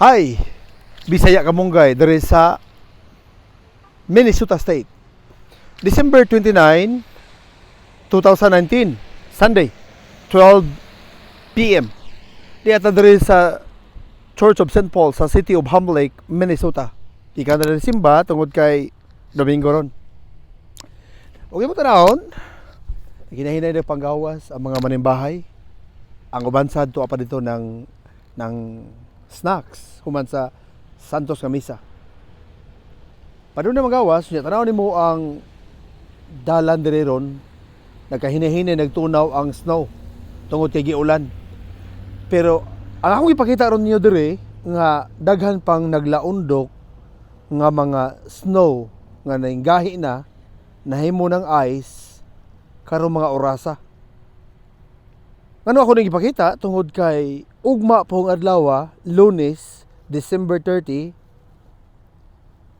Hi, Bisaya Kamunggay diri sa Minnesota State. December 29, 2019, Sunday, 12 p.m. Di ata diri sa Church of St. Paul sa City of Ham Lake, Minnesota. Ika na rin simba tungod kay Domingo ron. Okay mo tanawon, ginahinay na panggawas ang mga manimbahay. Ang uban sad tuwa pa dito ng snacks human sa Santos nga misa. Padung na magawas, nya tanaw nimo ang dalan diri ron, nagkahinay-hinay nagtunaw ang snow tungod kay giulan. Pero ang akong ipakita ron niyo diri nga daghan pang naglaundok nga mga snow nga nainggahi na nahimo ng ice karong mga orasa. Ngano ako ning ipakita? Tungod kay ugma pong adlaw, Lunes, December 30,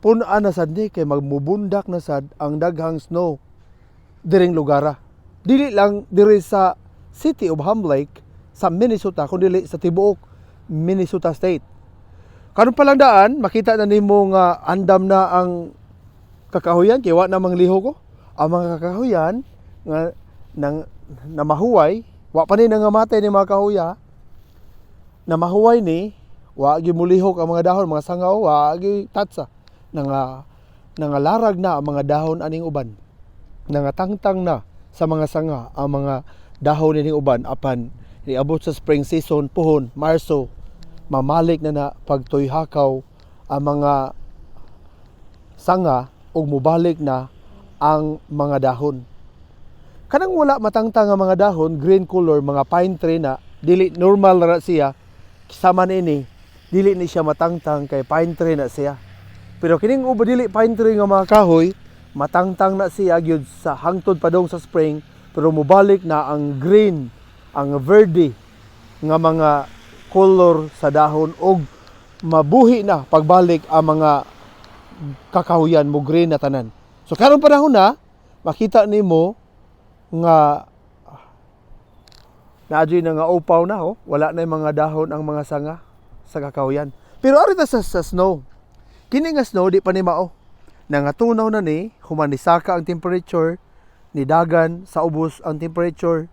pun-an na sad ni kay magmubundak na sad ang daghang snow diring lugara. Dili lang diri sa City of Ham Lake sa Minnesota kundi sa tibuok Minnesota State. Karon pa lang daan makita na nimo nga andam na ang kakahuyan kay wa na manglihok ko. Ang mga kakahuyan nga nang na mahuway, wa pa ni nangamatay ni mga kahuya na mahuway ni wa gyud mulihok ang mga dahon, mga sangaw, wa gyud tatsa. Nangalarag na ang mga dahon aning uban. Nangatangtang na sa mga sanga ang mga dahon nining uban, apan niabot sa spring season puhon Marso, mamalik na na pagtuyhakaw ang mga sanga ug mubalik na ang mga dahon. Kanang wala matangtang ang mga dahon, green color, mga pine tree na, dili normal ra siya. Sama niini, dili ni siya matangtang kay pine tree na siya. Pero kining uban dili pine tree nga mga kahoy, matangtang na siya gyud sa hangtod padong sa spring, pero mubalik na ang green, ang verde nga mga color sa dahon og mabuhi na pagbalik ang mga kakahuyan, mo green na tanan. So karon panahon na makita nimo nga naadyoy na nga upaw na oh, wala na yung mga dahon ang mga sanga sa kakahuyan. Pero ari ta sa snow. Kini nga snow di pa ni mao. Nangatunaw na ni human nisaka ang temperature, ni dagan sa ubos ang temperature.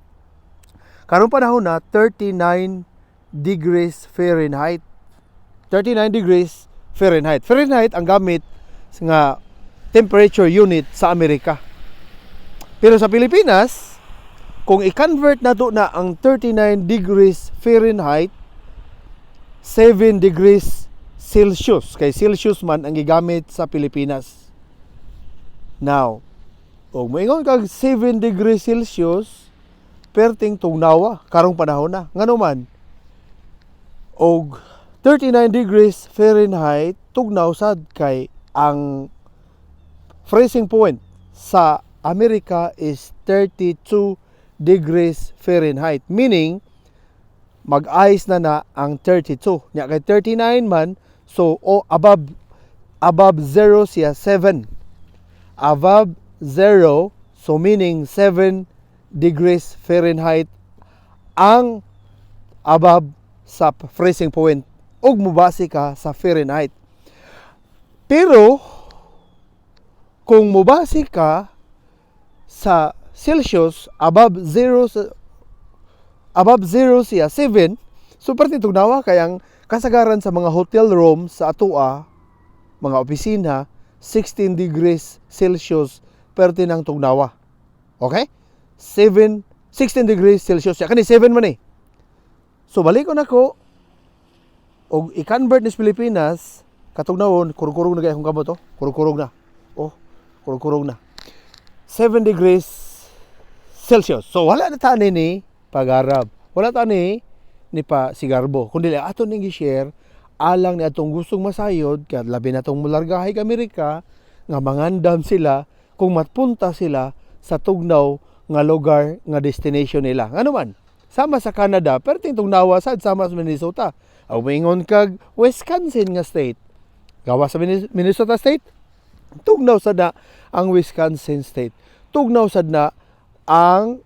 Karon panahon na 39 degrees Fahrenheit. 39 degrees Fahrenheit. Fahrenheit ang gamit nga temperature unit sa Amerika. Pero sa Pilipinas, kung i-convert nato na ang 39 degrees Fahrenheit, 7 degrees Celsius. Kay Celsius man ang gigamit sa Pilipinas. Now, og moingon kag 7 degrees Celsius, perting tugnawa karong panahon na. Ngano man? Og 39 degrees Fahrenheit, tugnaw sad kay ang freezing point sa Amerika is 32 degrees Fahrenheit. Meaning, mag-ice na na ang 32. Nya kay 39 man, so o above 0 siya, 7. Above 0, so meaning 7 degrees Fahrenheit ang above sa freezing point ug mubase ka sa Fahrenheit. Pero kung mubase ka sa Celsius, above 0 above 0 siya 7, so parte tugnawa kay ang kasagaran sa mga hotel room sa atoa, mga opisina, 16 degrees Celsius perte ng tugnawa. Okay? 7 16 degrees Celsius. Ya kani 7 man eh. So balik ko nako og i-convert ni sa Pilipinas katugnawon, kurog-kurog na gay akong kamot oh. Kurog-kurog na. Oh, kurog-kurog na. 7 degrees Celsius. So wala na ta ni pagarab. Wala ta ni pa sigarbo. Kundi ato ning gi-share alang ni atong gustong masayod kay labi na tong mulargahay ka Amerika nga mangandam sila kung matpunta sila sa tugnaw nga lugar nga destination nila. Ngano man? Sama sa Canada, perting tugnawa sad sama sa Minnesota. Aw moingon kag Wisconsin nga state. Gawa sa Minnesota state, tugnaw sad na ang Wisconsin state. Tugnaw sad na ang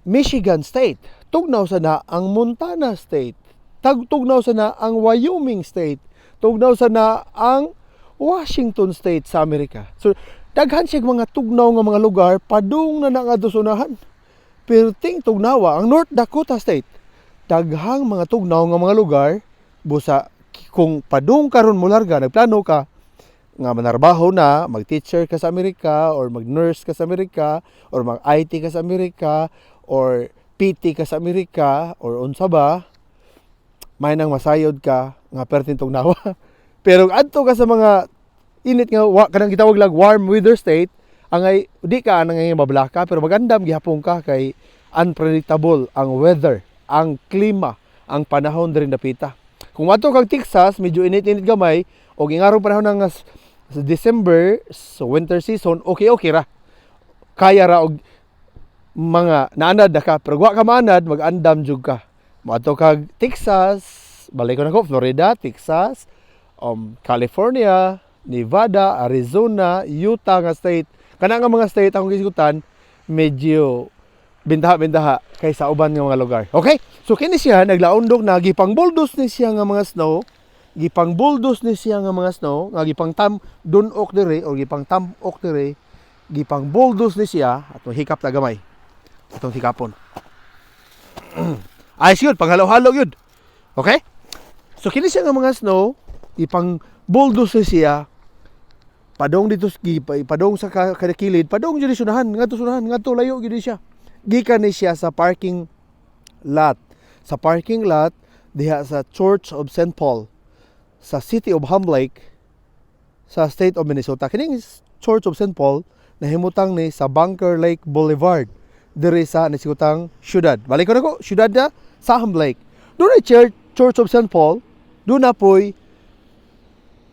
Michigan state. Tugnaw sad na ang Montana state. Tugnaw sa na ang Wyoming State. Tugnaw sa na ang Washington State sa Amerika. So daghan siya mga tugnaw nga mga lugar padung na ngadto sa unahan. Perting tugnawa ang North Dakota State. Daghang mga tugnaw nga mga lugar, busa kung padung karon molarga, nagplano ka nga manarbaho na, mag-teacher ka sa Amerika or mag-nurse ka sa Amerika or mag-IT ka sa Amerika or PT ka sa Amerika or unsa ba, may nang masayod ka nga perting tugnawa. Pero adto ka sa mga init nga wa, kanang gitawag lag warm weather state, angay di ka anang ngay mablaka, pero magandam gihapon ka kay unpredictable ang weather, ang klima, ang panahon diri dapita. Kung adto kag Texas, medyo init-init gamay og ingarong panahon ng sa December, sa winter season, okay okay ra. Kaya ra og mga naanad na ka, pero wa ka maanad, mag-andam jud ka. Moadto kag Texas, balik ko nako, Florida, Texas, California, Nevada, Arizona, Utah nga state. Kana nga mga state akong gisgutan, medyo bintaha-bintaha kaysa uban nga mga lugar. Okay? So kini siya naglaundok na, gipang bulldoze ni siya nga mga snow, gipang bulldoze ni siya nga mga snow, nga gipang tam dunok diri o gipang tamok diri, gipang bulldoze ni siya. Atong hikap ta gamay. Atong hikapon. Ayos yun, panghalo-halo yun. Okay? So kini siya nga mga snow, ipang bulldoze ni siya padong dito padong sa kadakilid, padong jud sunahan, ngadto sunahan, ngadto layo gyud siya. Gikan ni siya sa parking lot. Sa parking lot diha sa Church of St. Paul sa City of Ham Lake sa State of Minnesota. Kining Church of St. Paul nahimutang ni sa Bunker Lake Boulevard diri sa nasigutang syudad. Balik ko nako, syudad na sa Ham Lake. Doon ay Church of St. Paul, doon na po'y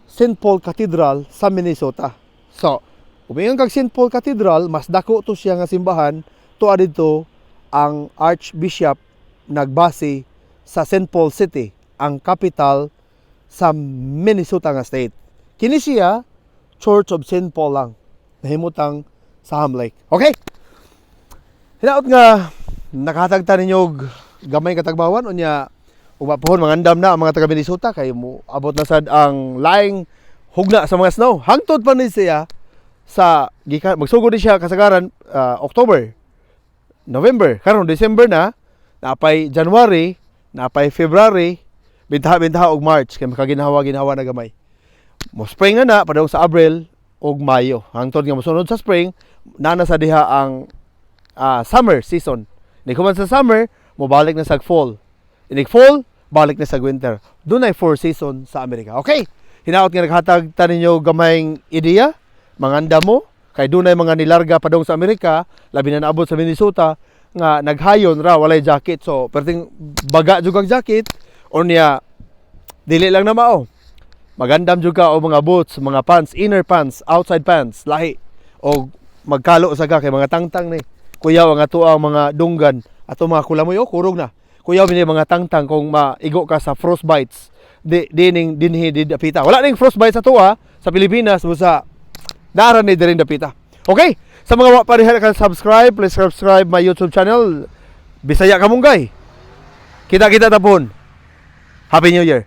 St. Paul Cathedral sa Minnesota. So, umingon kag St. Paul Cathedral, mas dako to siya nga simbahan, tuwa dito ang Archbishop nagbase sa St. Paul City, ang capital sa Minnesota nga state. Kini siya Church of St. Paul lang nahimutang sa Ham Lake. Okay? Hinaot nga nakahatag ta ninyo og gamay katagbawan. Unya ug pohon mangandam na ang mga taga Minnesota kay mo abot na sad ang laing hugna sa mga snow. Hangtod pa ni siya sa gikan magsugod ni siya kasagaran October, November, karon December na, napay January, napay February, bintaha-bintaha og March kay makaginhawa-ginhawa na gamay. Mo spring na na padung sa Abril og Mayo. Hangtod nga mosunod sa spring, nana sa diha ang summer season. Inig human sa summer, mobalik na sa fall. Inig fall, balik na sa winter. Doon ay four season sa Amerika. Okay. Hinaot nga naghatag ta ninyo gamayng ideya, manganda mo kay dunay mga nilarga padung sa Amerika, labi na naabot sa Minnesota nga naghayon ra walay jacket. So perting baga jud kag jacket unya dili lang na mao. Magandam jud ka og mga boots, mga pants, inner pants, outside pants, lahi. O magkalo sa ka kay mga tangtang ni. Kuyaw ang ato ang mga dunggan, ato mga kulamoy, oh, kurog na. Kuyaw ni mga tangtang kung maigo ka sa frostbites. Di dining dinhi di dapita. Wala ning frostbites sa tuwa sa Pilipinas, busa naara ni diri dapita. Okay, sa mga wa pa diha ka subscribe, please subscribe my YouTube channel, Bisaya Kamunggay. Kita-kita tapon. Happy New Year.